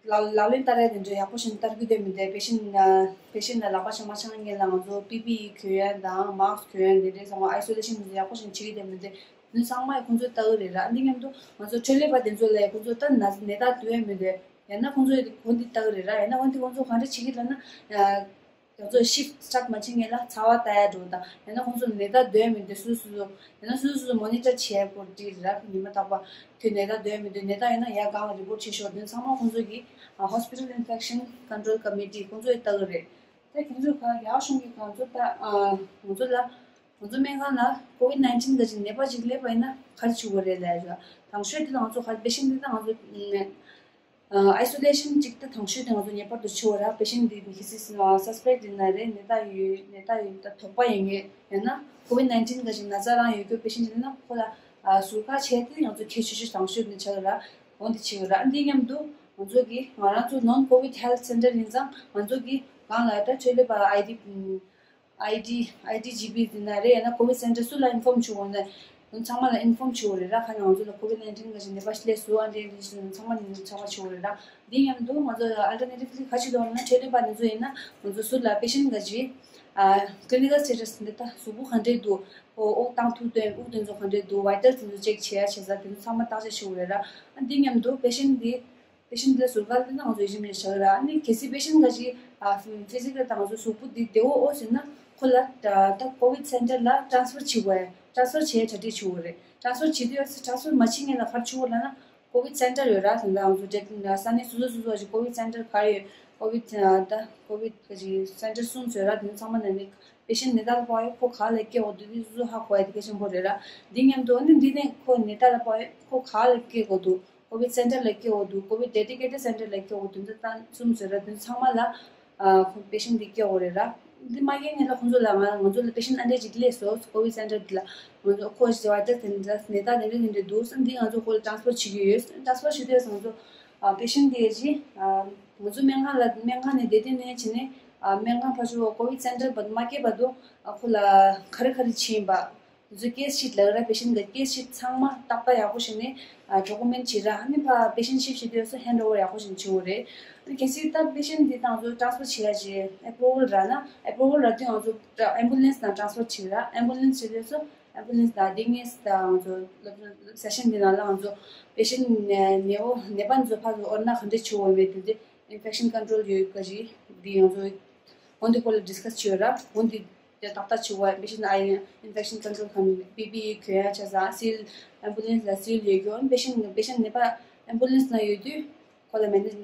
ལག་ལག་ལེན་བསྟར་ཡ་དེ་འདྲ་ཡག་པོ་ཞིག་བསྟར་རྒྱུ་དེ་མི་འདུག patient patient ལ་ལག་པ་ཆ་མ་འཆང་སྔོན་ལ་ང་ཚོ P P E གྱོན་ཡ་དང་mask གྱོན་ཡ་དེ་འདྲའི་ཚང་མ་isolation དེ་ཚོ་ཡག་པོ་ཞིག་བྱེད་ཀྱི་དེ་མི་འདུག་དེ་ཚང་མ་ཁོང་ཚོས་ལྟ་གི་རེད་ར། འདི་མཉམ་དུ་ང་ཚོ་འཕྲོད་ལས་པ་དེ་ཚོ་ལ་ཁོང་ཚོ་ད་ན་ནད་རྟགས་སྟོན་ཡ་མི་འདུག་ཡང་ན་ཁོང་ཚོས་འོན་ཏེ་ལྟ་གི་རེད་ར། ཡང་ན་འོན་ཏེ་ཁོང་ཚོ་ག་འདྲ་བྱེད་ཀྱི་ལབ་ན། ང་ཚོ་shift start མ་བྱེད་སྔོན་ལ་ཚ་བ་ལྟ་ཡ་འགྲོ་དང་ཡང་ན་ཁོང་ཚོ་ནད་རྟགས་སྟོན་མི་འདུག་སོ་སོ་སོ་ཡང་ན་སོ་སོ་སོ་monitor བྱེད་ཡ་སྐོར་འདི་རེད་ར། ཉི་མ་རྟག་པ་ཁྱོད་ནད་རྟགས་སྟོན་མི་འདུག་ནད་རྟགས་ཡོད་ན་ཡར་སྒང་ལ་report བྱེད་ཤོག་དེ་ཚང་མ་ཁོང་ཚོ་གི་Hospital Infection Control Committee ཁོང་ཚོས་ལྟ་གི་རེད། ད་ཁྱོད་ཚོ་ག་རྒྱ་གཞུང་གི་ང་ཚོ་ད་ང་ཚོ་ལ་ང་ཚོ་སྨན་ཁང་ལ་COVID nineteen ག་ཅིག་ནད་པ་ཅིག་སླེབས་པ་ཡིན་ན་ག་རེ་བྱེད་དགོས་རེད་ལབ་ཡ། དང་ཤོས་དེ་ང་ཚོ་ག་patient དེ་ད་ང་ཚོ་isolation གཅིག་ད་དང་ཤོས་དེ་ང་ཚོ་ངེས་པར་དུ་བྱེད་དགོས་ར། patient དེ་གལ་སྲིད་suspect ཡིན་ན་རེད། ནད་རྟགས་ཡོད་ནད་རྟགས་ཡོད་ད་དོགས་པ་ཡོད་མཁན་ཡང་ན་COVID nineteen ག་ཅིག་ན་ཚ་རང་ཡོད་རྒྱུ་patient ཡིན་ན་ཁོ་ལ་ཟུར་བཀག་བྱས་ཏེ་ང་ཚོ་གལ་ཆེ་ཤོས་དང་ཤོས་དེ་ཆགས་ར། འོན་ཏེ་བྱེད་དགོས་ར། འདི་མཉམ་དུ་ང་ཚོ་གི་ང་རང་ཚོ་non COVID health center ཡིན་ཙང་ང་ཚོ་གི་གང་ལ་ད་ཆོས་ལས་པ་I D I D I D G P དེ་ན་རེད། ཡང་ན་COVID center སུ་ལ་inform བྱེད་དགོས་ན་ཚང་མ་ལ་inform བྱེད་དགོས་རེད་ར། ཁ་ན་ང་ཚོ་ལ་COVID nineteen ག་ཅིག་ནད་པ་སླེབས་སོང་ཨ་འདྲས་འདྲས་ཚང་མ་ནས་ཚང་མ་བྱེད་དགོས་རེད་ར། འདི་མཉམ་དུ་ང་ཚོ་alternatively ག་ཅིག་ལོག་ན་ཆོས་ལས་པ་དེ་ཚོ་ཡིན་ན་ང་ཚོ་སུ་ལ་patient ག་ཅིག་clinical status འདི་ད་གཟུགས་པོ་ག་འདྲས་འདུག་ཨོ་དབུགས་བཏང་ཐུབ་དོན་དབུགས་དེ་ཚོ་ག་འདྲས་འདུག vitals དེ་ཚོ་check བྱེད་ཡ་བྱེད་ས་དེ་ཚོ་ཚང་མ་བརྟག་དཔྱད་བྱེད་དགོས་རེད་ར། འདི་མཉམ་དུ་patient འདི་patient འདི་ལ་ཟུར་བཀག་ལྟ་ན་ང་ཚོ་ཡིད་ཆེས་མེད་བྱ་གི་ར། ཨ་ནི་གལ་སྲིད་patient ག་ཅིག་physical དང་ང་ཚོ་གཟུགས་པོ་འདི་བདེ་བོ་ཨོ་ཟེར་ན་ཁོ་ལ་ད་COVID center ལ་transfer བྱེད་དགོས། transfer བྱེད་གྲ་སྒྲིག་བྱེད་དགོས་རེད། transfer བྱེད་དུས་transfer མ་བྱེད་སྔོན་ལ་ག་རེ་བྱེད་དགོས་ལབ་ན་COVID center ཡོད་ར། ད་ང་ཚོ་ས་གནས་སོ་སོ་སོ་སོ་ཅིག་COVID center ག་རེ་ཡོད། COVID ད་COVID ག་ཅིག་center གསུམ་ཡོད་ར། དེ་ཚང་མ་ནང་ནས་patient ནད་རྟགས་ལ་དཔག་ཡོད་ཁོ་ག་ལ་སྐྱེ་འོ་དེ་དེ་སོ་སོ་ཧ་གོ་ཡ་དེ་གལ་ཆེན་པོ་རེད་ར། འདི་མཉམ་དུ་ཨ་ནི་འདི་ནས་ཁོ་ནད་རྟགས་ལ་དཔག་ཡོད་ཁོ་ག་ལ་སྐྱེ་དགོས་འདུག COVID center ལ་སྐྱེ་འོ་འདུག COVID dedicated center ལ་སྐྱེ་འོ་དེ་ཚོ་ད་གསུམ་ཡོད་ར། དེ་ཚང་མ་ལ་ཁོ་patient འདི་སྐྱེ་འོ་རེད་ར། འདི་མ་སྐྱེ་སྔོན་ལ་ཁོང་ཚོ་ལ་ང་ང་ཚོ་ལ་patient ཨ་འདྲས་ཅིག་སླེབས་སོང་COVID center འདི་ལ་ང་ཚོ་ཁོ་ཞི་བ་ད་དེ་འདྲ་ནད་རྟགས་དེ་འདྲས་དེ་འདྲས་འདུག་འདི་ང་ཚོ་ཁོ་ལ་transfer བྱེད་ཀྱི་ཡོད། transfer བྱེད་དུས་ང་ཚོ་patient དེ་ཅི་ང་ཚོ་སྨན་ཁང་ལ་སྨན་ཁང་ནས་བདེ་སྡུག་ནས་བྱས་ནས་སྨན་ཁང་ཕར་ཚུར་COVID center བར་མ་སྐྱེས་བར་དུ་ཁོ་ལ་ག་རེ་ག་རེ་བྱས་ཡིན་པ། དེ་ཚོ་case sheet ལབ་ར། patient གི་case sheet ཚང་མ་ཏག་ཏག་ཡག་པོ་བྱས་ནས་document བྱེད་ར། ཨ་ནི་ཕ་patient shift བྱེད་དུས་སུ་handover ཡག་པོ་བྱས་ནས་བྱེད་དགོས་རེད། ཨ་ནི་གལ་སྲིད་ད་patient འདི་དང་ཚོ་transfer བྱེད་ཡ་ཅེ་approval རག་ན་approval རག་དུས་ང་ཚོ་ambulance ནང་transfer བྱེད་ར། ambulance བྱེད་དུས་སུ་ambulance དང་དེ་ངེས་དང་ང་ཚོ་session འདི་ནང་ལ་ང་ཚོ་patient ནད་པ་ནད་པ་ཚོ་ཕ་ཚོ་འོར་ན་ག་འདྲ་བྱེད་དགོས་མེད་དེ་དེ་infection control ཡོད་ག་ཅིག་འདི་ང་ཚོ་འོན་ཏེ་ཁོ་ལ་discuss བྱེད་ཡོད་ར། འོན་ཏེ་དེ་ཏག་ཏག་བྱེད་དགོས། patient ཨ་ཡིན་infection control གམ་P P E གྱོན་ཡ་བྱས་ཙང་seal ambulance ལ་seal ཡོད་རྒྱུ་patient patient ནད་པ་ambulance ནང་ཡོད་དུས་ཁོ་ལ་manage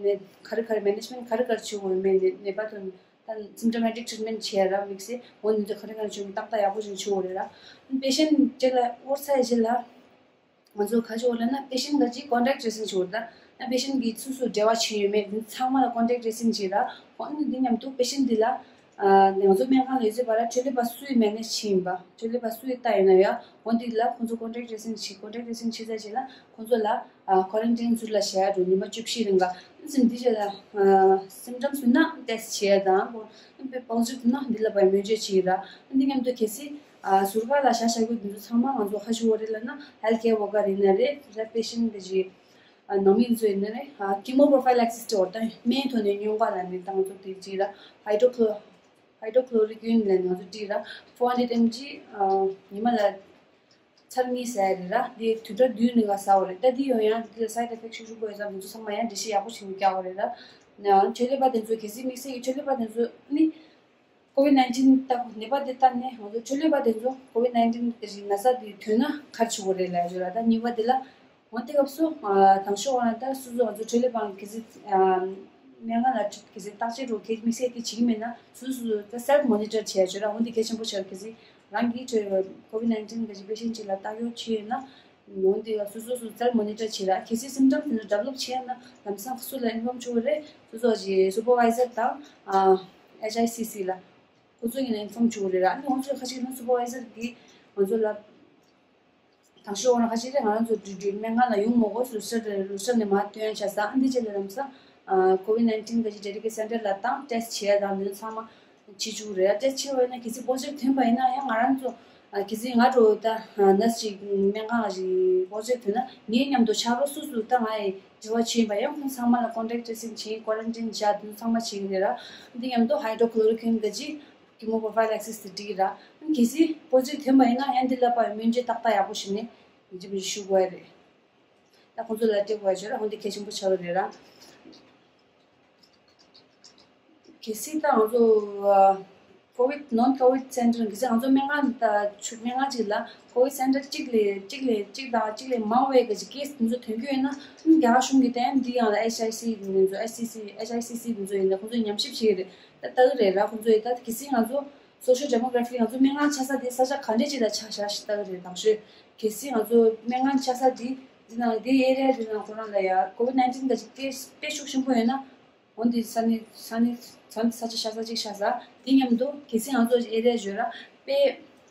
ག་རེ་ག་རེ་management ག་རེ་ག་རེ་བྱེད་དགོས་མེད་ནད་པ་དང་ད་symptomatic treatment བྱེད་ཡ་ར་དམིགས་བསལ་འོན་ཏེ་ག་རེ་ག་རེ་བྱེད་དགོས་ཏག་ཏག་ཡག་པོ་ཞིག་བྱེད་དགོས་རེད་ར། patient གཅིག་ལ་དབོར་ཚར་རྗེས་ལ། ང་ཚོ་ག་ཅིག་འོ་ལབ་ན་patient ག་ཅིག་contact tracing བྱེད་དགོས་རེད། ད་patient གི་སུ་སུ་འབྲེལ་བ་བྱས་ཡོད་མེད་འདི་ཚང་མ་ལ་contact tracing བྱེད་ར། འོ་ན་འདི་མཉམ་དུ་patient འདི་ལ་ང་ཚོ་སྨན་ཁང་ལ་ཡོད་ཚད་བར་འཕྲོད་ལས་པ་སུའི་manage བྱས་ཡིན་པ། འཕྲོད་ལས་པ་སུའི་ལྟ་ཡིན་ན་ཡང་འོ་འདི་ལ་ཁོང་ཚོ་contact tracing བྱེད། contact tracing བྱེད་ཚར་རྗེས་ལ་ཁོང་ཚོ་ལ་quarantine ཟུར་ལ་བཞག་ཡ་འགྲོ་ཉི་མ་བཅུ་བཞི་རིང་ག་འཛིན་འདི་བྱས་ལ་symptoms ཡོད་ན་test བྱེད་ཡ་དང་positive ཡོད་ན་འདི་ལ་བའི་སྨན་བཅོས་བྱེད་ཡིན་ར། འདི་མཉམ་དུ་གལ་སྲིད། ཨ་ཟུར་བཀག་ལ་བཞག་བཞག་རྒྱུ་འདི་ཚོ་ཚང་མ་ང་ཚོ་ཧ་ཞུ་བ་རེད་ལབ་ན་health care worker ཡིན་ན་རེད། ར་patient གི་ཨ་ནང་མི་ཚོ་ཡིན་ན་རེད། ཨ་chemoprophylaxis ཟེར་བ་དང་སྨན་ཐོག་ནས་སྨྱོ་འབག་ལ་ནི་ད་ང་ཚོ་དེ་ཅི་ར་hydrochlor hydrochloroquine ལ་ནི་ང་ཚོ་དེ་ར་four hundred M G ཨ་ཉི་མ་ལ་ཚར་གཉིས་ཟ་ཡ་རེད་ར། དེ་དུས་ཚོད་བདུན་ནི་ག་ཟ་བ་རེད། ད་དེ་ཡོང་ཡང་དེ་ལ་side effect ཤུགས་ཆེན་པོ་ཡོད་ཙང་དེ་ཚོ་ཚང་མ་ཡང་འགྲེལ་བཤད་ཡག་པོ་བྱེད་ནས་རྒྱག་པ་རེད་ར། ཆོས་ལས་པ་དེ་ཚོ་གལ་སྲིད་དམིགས་བསལ་གྱི་ཆོས་ལས་པ་དེ་ཚོ་ནི། ཀོ་ཝིད་ནའིན་ཊིན་ལྟ་བུ་ནད་པ་དེ་ལྟ་ནས་ང་ཚོ་འཕྲོད་ལས་པ་དེ་ཚོ་ཀོ་ཝིད་ནའིན་ཊིན་གི་ན་ཚ་དེ་ཐོན་ན་ག་རེ་བྱེད་དགོས་རེད་ལབ་ཡ་ཅིག་ཡོད་ར། ད་གཉིས་པ་དེ་ལ་འོ་དེ་སྐབས་སུ་དང་ཤོག་ང་ད་སོ་སོ་ང་ཚོ་འཕྲོད་ལས་པ་གི་སྨན་ཁང་ལ་གི་བརྟག་དཔྱད་རོགས་གི་དམིགས་བསལ་དེ་བྱེད་ཀྱི་མེད་ན་སོ་སོ་ད་སེལ་ཕི་མོ་ནི་ཊར་བྱེད་ཡ་ཅིག་ཡོད་ར། འོ་དེ་གལ་ཆེན་པོ་ཆགས། གལ་སྲིད་རང་གིས་ཀོ་ཝིད་ནའིན་ཊིན་གི་པེ་ཤེན་ཊི་ཅིག་ལ་ལྟ་སྐྱོང་བྱེད་ཡོད་ན། འོན་ཏེ་སོ་སོ་སོ་སེལ་མོ་ནི་ཊར་བྱེད་ར། གལ་སྲིད་སིམ་ཊམ་དེ་ཚོ་ཌི་ཝེ་ལོབ་བྱས་ན་ལམ་སང་སུ་ལ་ཨིན་ཕོམ་བྱེད་དགོས་རེད། སོ་སོ་གི་སུ་པར་ཝའི་ཟར་དང་ཨེཆ་ཨའི་སི་སི་ལ་ཁོ་ཚོ་གི་ལ་ཨིན་ཕོམ་བྱེད་དགོས་རེད་ར། ཨ་ནི་ཁོ་ཚོ་ཁ་ཅིག་ན་སུ་པར་ཝའི་ཟར་གི་ང་ཚོ་ལ་དང་ཤོག་ང་ཁ་ཅིག་རེད། ང་རང་ཚོ་འགྲུལ་འགྲུལ་སྨན་ཁང་ལ་ཡོང་མ་དགོས། རུ་ཤར་རུ་ཤར་ནས་མར་སྟོན་ཡ་ཆགས་ས། ཨ་འདི་རྗེས་ལ་ལམ་སང་ཀོ་ཝིད་ནའིན་ཊིན་གི་ཌེ་ཌི་ཀེཊ་སེན་ཊར་ལ་བཏང་ཊེ་སི་ཊི་བྱེད་ཡ་དང་འདི་ཚང་མ་བྱེད་བཅུག་རེད། ཊེ་སི་ཊི་བྱས་པ་ཡིན་ན་གལ་སྲིད་པོ་ཛི་ཊིབ་ཐོན་པ་ཡིན་ན་ཡང་ང་རང་ཚོ་གལ་སྲིད་ང་འདྲ་བོ་ད་ནར་སི་ཅིག་སྨན་ཁང་ཞིག་པོ་ཛི་ཊིབ་ཐོན་ན་ངའི་མཉམ་དུ་ཕྱག་རོགས་སུ་སུ་ད་ང་ཡི་འབྲེལ་བ་བྱས་ཡིན་པ་ཡང་ཁོང་ཚང་མ་ལ་ཀོན་ཊེག་ཊྲེ་སིང་བྱས། ཀོ་རན་ཊིན་བྱས། དེ་ཚང་མ་བྱེད་ཀྱི་རེད་ར། འདི་མཉམ་དུ་ཧའི་ཌྲོ་ཁོ་ལོ་རོ་ཀུན་གྱི་ཀི་མོ་པོ་རོ་ཕའི་ལེག་སིས་དེ་སྒྲིག་ར། གལ་སྲིད་པོ་ཛི་ཊིབ་ཐོན་པ་ཡིན་ན་ཡང་འདི་ལ་ཕར་སྨན་བཅོས་ཏག་ཏག་ཡག་པོ་བྱས་ནས་ཡིན་གཅིག་མིན་གཅིག་ཞུ་དགོས་ཡ་རེད། ད་ཁོང་ཚོ་ལ་སྤྲད་དགོས་ཡ་ཅིག་ཡོད་ར། ཁོང་འདི་གལ་ཆེན་པོ་ཆགས་ཀྱི་རེད་ར། གལ་སྲིད་ད་ང་ཚོ་ཀོ་ཝིད་ནོན་ཀོ་ཝིད་སེན་ཊར་གལ་སྲིད་ང་ཚོ་སྨན་ཁང་ད་ཆུ་སྨན་ཁང་གཅིག་ལ་ཀོ་ཝིད་སེན་ཊར་གཅིག་ལས་གཅིག་ལས་གཅིག་དང་གཅིག་ལས་མང་བའི་གི་ཅིག་ཀེ་སི་དེ་ཚོ་ཐོན་གྱི་ཡོད་ན་རྒྱ་གར་གཞུང་གི་ད་འདི་ཡང་ལ་ཨེཆ་ཨའི་སི་དེ་ཚོ་ཨེཆ་སི་སི་ཨེཆ་ཨའི་སི་སི་དེ་ཚོ་ཡིན་ན་ཁོང་ཚོས་ཉམས་ཞིབ་བྱེད་ཀྱི་རེད། ད་ལྟ་གི་རེད་ར། ཁོང་ཚོས་ད་གལ་སྲིད་ང་ཚོ་སོ་ཤལ་ཌེ་མོ་གྷ་ར་ཕི་ང་ཚོ་སྨན་ཁང་ཆགས་ས་དེ་ས་ཆ་ག་འདྲས་ཅིག་ལ་ཆགས་ཤག་ཞིག་ལྟ་གི་རེད། དང་ཤོས་གལ་སྲིད་ང་ཚོ་སྨན་ཁང་ཆགས་ས་དེ་འདི་ནང་དེ་ཨེ་རི་ཡ་དེ་ནང་ཁོ་རང་ལ་ཡ་ཀོ་ཝིད་ནའིན་ཊིན་ག་ཅིག་དཔེ་དཔེ་ཤུགས་ཆེན་པོ་ཡོད་ན། འོན་ཏེ་ས་གནས་ས་གནས་ས་ས་ཆ་ཤ་ཚ་གཅིག་ཤ་ཚ་དེ་མཉམ་དུ་གལ་སྲིད་ང་ཚོ་ཨེ་རི་ཡ་བརྗོད་ལ་དཔེ་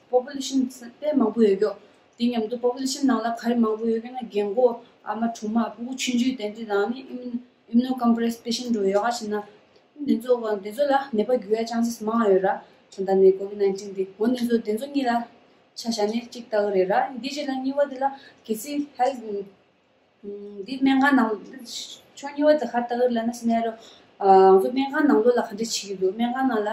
པོ་པུ་ལེ་ཤན་དཔེ་མང་པོ་ཡོད་ཀྱོག་དེ་མཉམ་དུ་པོ་པུ་ལེ་ཤན་ནང་ལ་ག་རེ་མང་པོ་ཡོད་ཀྱོག་ན་རྒན་གོག་ཨ་མ་གྲོག་མ་ཕྲུ་གུ་ཆུང་ཆུང་དེ་འདྲ་དང་ནི་ཨིམ་ཨིམ་ནོ་ཀོམ་པི་རེ་སི་པེ་ཤན་འགྲོ་ཡོད་ག་ཞིག་ན་དེ་ཚོ་དེ་ཚོ་ལ་ནད་པ་འགོས་ཡ་ཅན་སེས་མང་ཡོད་ར། ད་ལྟ་ནས་ཀོ་ཝིད་ནའིན་ཊིན་དེ་འོ་དེ་ཚོ་དེ་ཚོ་གཉིས་ལ་ཆ་བཞག་ནས་གཅིག་ལྟ་གི་རེད་ར། འདི་རྗེས་ལ་གཉིས་པ་དེ་ལ་གལ་སྲིད་ཧེལ་ཐི་འདི་སྨན་ཁང་ནང་ཕྱོགས་གཉིས་པ་དེ་ག་ལྟ་གི་ལབ་ན་སི་ནེ་རོ། ང་ཚོ་སྨན་ཁང་ནང་ལོགས་ལ་ག་འདྲ་བྱེད་ཀྱི་འདུག་སྨན་ཁང་ནང་ལ་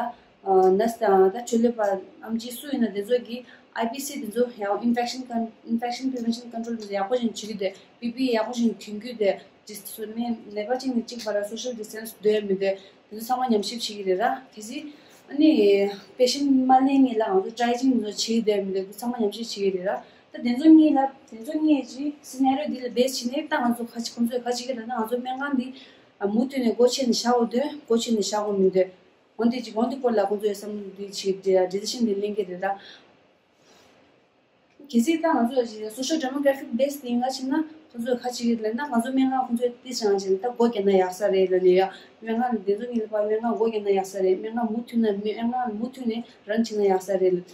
ནར་སི་དང་ད་འཕྲོད་ལས་པ་ཨེམ་ཆི་སུ་ཡིན་ན་དེ་ཚོ་གིས་ཨའི་པི་སི་དེ་ཚོ་ཡང་ཨིན་ཕེག་ཤན་ཀོན་ཨིན་ཕེག་ཤན་པི་ཝེན་ཤན་ཀོན་ཊོལ་དེ་ཚོ་ཡག་པོ་ཞིག་བྱེད་ཀྱི་འདུག་པི་པི་ཨི་ཡག་པོ་ཞིག་གྱོན་གྱི་འདུག་ཌིས་སོ་ནི་ནད་པ་གཅིག་ནས་གཅིག་བར་ལ་སོ་ཤལ་ཌི་སི་ཊེན་སི་སྡོད་ཡ་མི་སྡོད་དེ་ཚོ་ཚང་མ་ཉམས་ཞིབ་བྱེད་ཀྱི་རེད་ར། གལ་སྲིད་ཨ་ནི་པེ་ཤན་མ་སླེབས་སྔོན་ལ་ང་ཚོ་ཊེ་སི་ཊིང་དེ་ཚོ་བྱེད་ཀྱི་བསྡད་ཡ་མི་སྡོད་དེ་ཚང་མ་ཉམས་ཞིབ་བྱེད་ཀྱི་རེད་ར། ད་དེ་ཚོ་གཉིས་ལ་དེ་ཚོ་གཉིས་ཀྱི་སི་ནེ་རི་ཡོ་འདི་ལ་བེ་སི་བྱས་ནས་ད་ང་ཚོ་ཁ་ཅིག་ཁོང་ཚོས་ཁ་ཅིག་གི་ལབ་ན་ང་ཚོ་སྨན་ཁང་འདི་མུ་མཐུད་ནས་སྒོ་ཕྱེ་ནས་བཞག་དགོས་འདུག་སྒོ་ཕྱེ་ནས་བཞག་དགོས་མི་འདུག་འོན་ཏེ་ཅིག་འོན་ཏེ་སྐོར་ལ་ཁོང་ཚོས་བསམ་བློ་འདི་བྱེད་ཌི་སི་ཤན་འདི་ལེན་གྱི་རེད་ད། གལ་སྲིད་ད་ང་ཚོ་སོ་ཤལ་ཌེ་མོ་གྷ་ར་ཕིག་བེ་སི་ཡིན་ན་ཕྱིན་ན་ཁོང་ཚོས་ཁ་ཅིག་གིས་ལབ་ན་ང་ཚོ་སྨན་ཁང་ཁོང་ཚོས་ཏི་ཅང་བྱས་ན་ད་སྒོ་རྒྱག་ན་ཡག་ས་རེད་ལབ་ནས་ཡ། སྨན་ཁང་དེ་ཚོ་གཉིས་ལ་ཕར་སྨན་ཁང་སྒོ་རྒྱག་ན་ཡག་ས་རེད། སྨན་ཁང་མུ་མཐུད་ནས་སྨན་ཁང་མུ་མཐུད་ནས་རན་བྱས་ན་ཡག་ས་རེད་ལབ་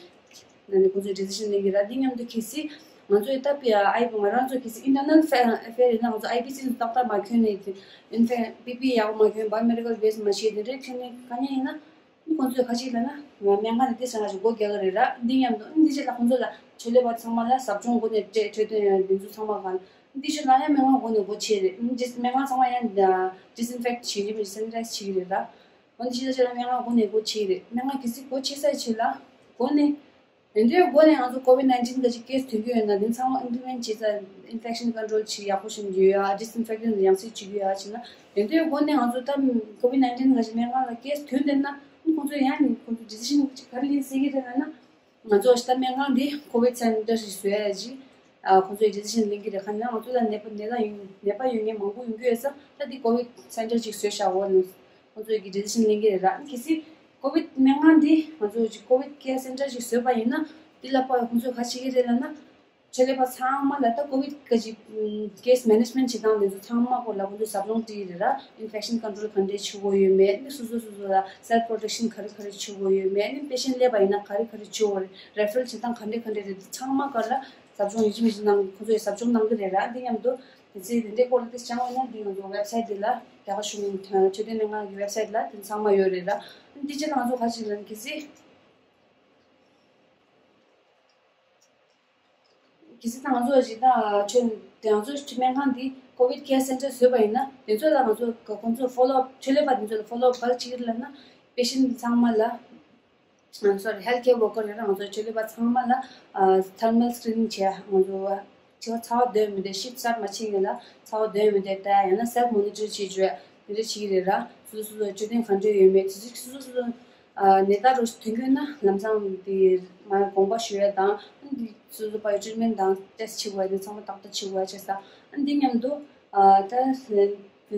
ནས་ཁོང་ཚོས་ཌི་སི་ཤན་ལེན་གྱི་ར། འདི་མཉམ་དུ་གལ་སྲིད་ང་ཚོས་ད་ཕི་ཨའི་ང་རང་ཚོ་གལ་སྲིད་ཨིན་ཊར་ནལ་ཨེ་ཕེར་ཡིན་ན་ང་ཚོ་ཨའི་པི་སི་ཏག་ཏག་མ་གྱོན་ནས་ཨིན་ཕེག་པི་པི་ཡག་པོ་མ་གྱོན་བ་མེ་ཌི་ཀལ་བེ་སི་མ་བྱས་དེ་འདྲའི་གྱོན་ནས་ག་ནས་ཡིན་ན། ཁོང་ཚོས་ཁ་ཅིག་ལབ་ན་ང་སྨན་ཁང་ནས་ཏི་ཅང་ཞིག་སྒོ་རྒྱག་གི་རེད་ར། འདི་མཉམ་དུ་འདི་རྗེས་ལ་ཁོང་ཚོ་ལ་འཕྲོད་ལས་པ་ཚང་མ་ལ་ཟབ་སྦྱོང་སྒོ་ནས་སྤྲད་འཕྲོད་བསྟེན་ཡང་འདི་ཚོ་ཚང་མ་གང་འདི་ཞིག་ལ་ཡང་སྨན་ཁང་སྒོ་ནས་སྒོ་ཕྱེ་རེད། འདི་སྨན་ཁང་ཚང་མ་ཡང་ཌི་སི་ཨིན་ཕེག་བྱེད་ཀྱི་མི་སེ་ནི་ཊའི་ཛི་བྱེད་ཀྱི་རེད་ར། འོན་ཏེ་ཕྱི་ལ་ཕྱི་ལ་སྨན་ཁང་སྒོ་ནས་སྒོ་ཕྱེ་རེད། སྨན་ཁང་གལ་སྲིད་སྒོ་ཕྱེ་ས་ཕྱེ་ལ་སྒོ་ནས་དེ་འདྲའི་སྒོ་ནས་ང་ཚོ་ཀོ་ཝིད་ནའིན་ཊིན་ག་ཅིག་ཀེ་སི་ཐོན་གྱི་ཡོད་ན་དེ་ཚང་མ་ཨིམ་པི་ལི་མེན་ཊི་བྱེད་ས་ཨིན་ཕེག་ཤན་ཀོན་ཊོལ་བྱེད་ཡག་པོ་ཞིག་ཡོད་ཡ། ཌི་སི་ཨིན་ཕེག་ཤན་ཡང་སེ་བྱེད་ཀྱི་ཡོད་ཡ་བྱས་ན་དེ་འདྲའི་སྒོ་ནས་ང་ཚོ་ད་ཀོ་ཝིད་ནའིན་ཊིན་ག་ཅིག་སྨན་ཁང་ལ་ཀེ་སི་ཐོན་བསྡད་ན་ཁོང་ཚོ་ཡང་ཁོང་ཚོ་ཌི་སི་ཤན་ག་རེ་ལེན་སྲིད་ཀྱི་རེད་ལབ་ན། ང་ཚོ་ད་སྨན་ཁང་འདི་ཀོ་ཝིད་སེན་ཊར་ཞིག་བཟོ་ཡ་ཅིག་ཨ་ཁོང་ཚོས་ཌི་སི་ཤན་ལེན་གྱི་རེད། གང་ཡིན་ན་ང་ཚོ་ལ་ནད་པ་ནད་ལ་ཡོད་ནད་པ་ཡོད་མཁན་མང་པོ་ཡོང་གི་ཡོད་ཙང་ད་འདི་ཀོ་ཝིད་སེན་ཊར་ཅིག་བཟོས་བཞག་འོ་ནས་ཁོང་ཚོས་ཀྱི་ཌི་སི་ཤན་ལེན་གྱི་རེད་ར། གལ་སྲིད་ཀོ་ཝིད་སྨན་ཁང་འདི་ང་ཚོ་ཅིག་ཀོ་ཝིད་ཀེ་ཡར་སེན་ཊར་ཅིག་བཟོས་པ་ཡིན་ན་འདི་ལ་ཕར་ཁོང་ཚོས་ག་བྱེད་ཀྱི་རེད་ལབ་ན། འཕྲོད་ལས་པ་ཚང་མ་ལ་ད་ཀོ་ཝིད་ག་ཅིག་ཀེ་སི་མེ་ནེ་ཇི་མེན་ཊི་བྱེད་སྟངས་དེ་ཚོ་ཚང་མ་སྐོར་ལ་ཁོང་ཚོས་ཟབ་སྦྱོང་སྤྲད་ཀྱི་རེད་ར། ཨིན་ཕེག་ཤན་ཀོན་ཊོལ་ག་འདྲས་བྱེད་དགོས་ཡོད་མེད་ནི་སོ་སོ་སོ་སོ་ལ་སེལ་ཕི་རོ་ཊེག་ཤན་ག་རེ་ག་རེ་བྱེད་དགོས་ཡོད་མེད་ནི་པེ་ཤན་ཊི་སླེབས་པ་ཡིན་ན་ག་རེ་ག་རེ་བྱེད་དགོས་རེད། རེ་ཕི་རལ་བྱེད་སྟངས་ག་འདྲས་ག་འདྲས་རེད། ཚང་མ་སྐོར་ལ་ཟབ་སྦྱོང་ཡིན་གཅིག་མིན་གཅིག་གནང་ཁོང་ཚོས་ཟབ་སྦྱོང་གནང་གི་རེད་ར། འདི་མཉམ་དུ་དེ་ཚེ་དེ་འདྲའི་སྐོར་ལ་དེ་སྦྱང་བ་ཡིན་ན་འདི་ང་ཚོ་ཝེབ་སའིཊ་འདི་ལ་རྒྱ་གར་གཞུང་གི་འཕྲོད་བསྟེན་ལྷན་ཁང་གི་ཝེབ་སའིཊ་ལ་དེ་ཚང་མ་ཡོད་རེད་ར། འདི་ཕྱིར་ང་ཚོ་ག་ཅིག་ལ་གལ་སྲིད། གལ་སྲིད་ད་ང་ཚོ་ཞིག་ད་ཆོས་དེ་ང་ཚོ་སྨན་ཁང་འདི་ཀོ་ཝིད་ཀེ་ཡར་སེན་ཊར་བཟོས་པ་ཡིན་ན་དེ་ཚོ་ལ་ང་ཚོ་ཁོང་ཚོ་ཕོ་ལོ་ཨབ་འཕྲོད་ལས་པ་དེ་ཚོ་ལ་ཕོ་ལོ་ཨབ་ག་རེ་བྱེད་ཀྱི་རེད་ལབ་ན་པེ་ཤན་ཊི་ཚང་མ་ལ་ང་ཚོ་ཧེལ་ཐི་ཀེ་ཡར་ཝོར་ཀར་ཡོད་ན་ང་ཚོ་འཕྲོད་ལས་པ་ཚང་མ་ལ་ཐར་མལ་སི་ཀི་རི་ནིང་བྱས་ང་ཚོ་ཚ་བ་ཚ་བ་སྡོད་མི་འདོད་ཤིཕ་སི་ཊར་མ་བྱེད་སྔོན་ལ་ཚ་བ་སྡོད་མི་འདོད་ད་ཡང་ན་སེལ་མོ་ནི་ཊར་བྱེད་བཅུག་དེ་འདྲ་བྱེད་ཀྱི་རེད་ར། སོ་སོ་སོ་སོ་འཕྲོད་བསྟེན་ག་འདྲ་ཡོད་མེད་དེ་ཚོ་སོ་སོ་སོ་སོ་ ནད་རྟགས་རོ་ཐོན་གྱི་ན་ལམ་སང་དེ་མ་དགོངས་པ་ཞུ་ཡ་དང་། ཨ་ནི་སོ་སོ་པའི་ཊི་རིཊ་མེན་ཊི་དང་ཊེ་སི་ཊི་བྱེད་དགོས་ཡ་དེ་ཚང་མ་ཏག་ཏག་བྱེད་དགོས་ཡ་བྱས་ཙང་། ཨ་ནི་འདི་མཉམ་དུ་ཨ་ད་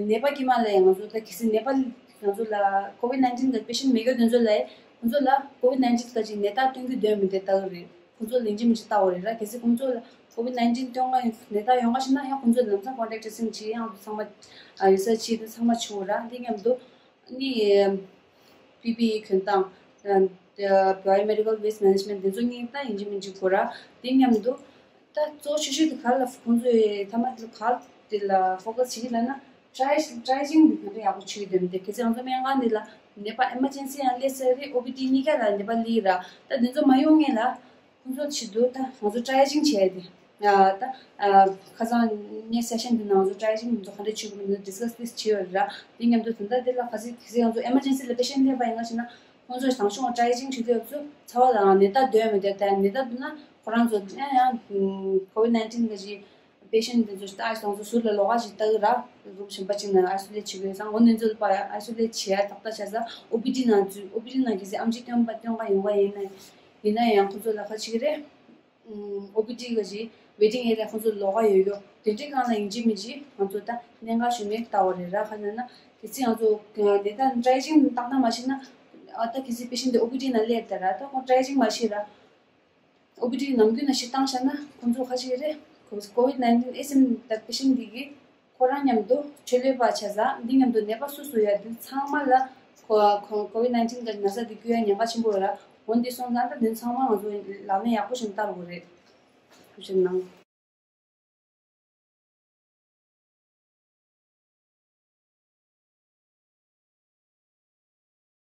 ནད་པ་དཀྱུས་མ་ལ་ཡང་ང་ཚོ་ད་གལ་སྲིད་ནད་པ་ང་ཚོ་ལ་ཀོ་ཝིཌ་ནའིན་ཊིན་གི་པེ་ཤེན་ཊི་མེད་མཁན་དེ་ཚོ་ལ་ཁོང་ཚོ་ལ་ཀོ་ཝིཌ་ནའིན་ཊིན་གི་ཅིག་ནད་རྟགས་སྟོན་གྱི་འདུག་མི་འདུག་ལྟ་གི་རེད། ཁོང་ཚོ་ལ་ཡིན་གཅིག་མིན་གཅིག་ལྟ་དགོས་རེད་ར། གལ་སྲིད་ཁོང་ཚོ་ལ་ཀོ་ཝིཌ་ནའིན་ཊིན་སྟོན་ག་ནད་རྟགས་ཡོང་ག་ཤེས་ན་ཡང་ཁོང་ཚོ་ལམ་སང་ཀོན་ཊེག་ཊི་ཊེ་སིང་བྱེད། ཡང་ཚང་མ་རི་སར་ཆི་བྱེད་དེ་ཚང་མ་བྱེད་དགོས་ར། འདི་མཉམ་དུ་ནི་པི་པི་ཨི་གྱོན་སྟངས། བའི་ཡོ་མེ་ཌི་ཀལ་ཝེ་སི་ཊི་མེ་ནེ་ཇི་མེན་ཊི་དེ་ཚོ་གཉིས་ད་ཡིན་གཅིག་མིན་གཅིག་དགོས་ར། དེ་མཉམ་དུ་ད་གཙོ་ཆེ་ཤོས་དེ་ག་ལ་ཁོང་ཚོས་མཐའ་མ་དེ་ལ་ག་དེ་ལ་ཕོ་ཀ་སི་བྱེད་ཀྱི་ལབ་ན། ཊེ་སི་ཊི་ཊེ་སི་ཊིང་དེ་ག་འདྲ་ཡག་པོ་བྱེད་ཀྱི་འདུག་མི་འདུག་གལ་སྲིད་ང་ཚོ་སྨན་ཁང་འདི་ལ་ནད་པ་ཨེ་མར་ཇེན་སི་ཡང་སླེབས་ས་རེད། ཨོ་པི་ཌི་གཉིས་ཀ་ལ་ནད་པ་སླེབས་ར། ད་དེ་ཚོ་མ་ཡོང་སྔོན་ལ་ཁོང་ཚོ་ཆེད་དུ་ད་ང་ཚོ་ཊེ་སི་ཊིང་བྱས་ཏེ། ད་ཁ་སང་ངའི་སེ་ཤན་འདི་ནང་ང་ཚོ་ཊེ་སི་ཊིང་ང་ཚོ་ག་འདྲ་བྱེད་དགོས་མིན་ཌི་སི་ཀ་སི་དེ་བྱས་ཡོད་ར། དེ་མཉམ་དུ་ད་ལྟ་དེ་ལ་གལ་སྲིད་གལ་སྲིད་ང་ཚོ་ཨེ་མར་ཇེན་སི་ལ་པེ་ཤེན་ཊི་སླེབས་པ་ཡིན་ན་ཞེ་ན། ཁོང་ཚོ་དང་ཤོག་ཊེ་སི་ཊིང་བྱེད་དུས་སྐབས་སུ་ཚ་བ་དང་ནད་རྟགས་འདུག་མི་འདུག་ད་ནད་རྟགས་འདུག་ན་ཁོ་རང་ཚོ་ཡང་ཡང་ཀོ་ཝིཌ་ནའིན་ཊིན་གི་ཅིག་པེ་ཤེན་ཊི་དེ་ཚོ་ད་ཨ་ཞེ་ང་ཚོ་ཟུར་ལ་ལོགས་ཀ་ཅིག་ལྟ་གི་ར། རུམ་གཞན་པ་ཅིག་ནང་ཨའི་སོ་ལེ་ཊི་བྱེད་དགོས་ཙང་། འོ་ནི་ཚོ་ལ་ཨའི་སོ་ལེ་ཊི་བྱེད་ཡ་ཏག་ཏག་བྱས་ཙང་། ཨོ་པི་ཌི་ནང་ཚུད། ཨོ་པི་ཌི་ནང་གལ་སྲིད་ཨེམ་ཆི་སྟོན་པ་སྟོན་ག་ཡོང་ག་ཡིན་ན་ཡིན་ན་ཡང་ཁོང་ཚོ་ལ་ག་བྱེད་ཀྱི་རེད། ཨོ་པི་ཌི་གི་ཅིག་ཝེ་ཊིང་ཨེ་རི་ཡ་ཁོང་ཚོ་ལོགས་ཀ་ཡོད་ཡོད། དེ་འདྲའི་སྒང་ལ་ཡིན་གཅིག་མིན་གཅིག་ང་ཚོ་ད་གནད་འགག་ཤོས་མེད་ལྟ་བ་རེད་ར། ག་ཟེར་ན་གལ་སྲིད་ང་ཚོ་དེ་ད་ཊེ་སི་ཊིང་ཏག་ཏག་མ་བྱས་ན། ཨ་ད་གལ་སྲིད་པེ་ཤེན་ཊི་དེ་ཨོ་པི་ཌི་ནང་སླེབས་ད་ར། ད་ཁོང་ཊེ་སི་ཊིང་མ་བྱས་ར། ཨོ་པི་ཌི་ནམ་རྒྱུན་ནང་བཞིན་བཏང་བཞག་ན་ཁོང་ཚོ་ག་བྱེད་ཀྱི་རེད། ཀོ་ཝིཌ་ནའིན་ཊིན་ཨེ་སིམ་ཊོ་མེ་ཊིག་པེ་ཤེན་ཊི་འདི་གིས་ཁོ་རང་མཉམ་དུ་ཆེད་ལས་པ་བྱས་ཙང་། འདི་མཉམ་དུ་ནད་པ་སུ་སུ་ཡོད་འདི་ཚང་མ་ལ་ཁོ་ཁོ་ཀོ་ཝིཌ་ནའིན་ཊིན་གི་ན་ཚ་འདི་འགོས་ཡ་ཉེན་ཁ་ཆེན་པོ་ཡོད་ར། འོ་འདི་སོང་ཙང་ད་འདི་ཚང་མ་ང་ཚོ་ལག་ལེན་ཡག་པོ་ཞིག་བསྟར་དགོས་རེད། ཐུགས་རྗེ་གནང་།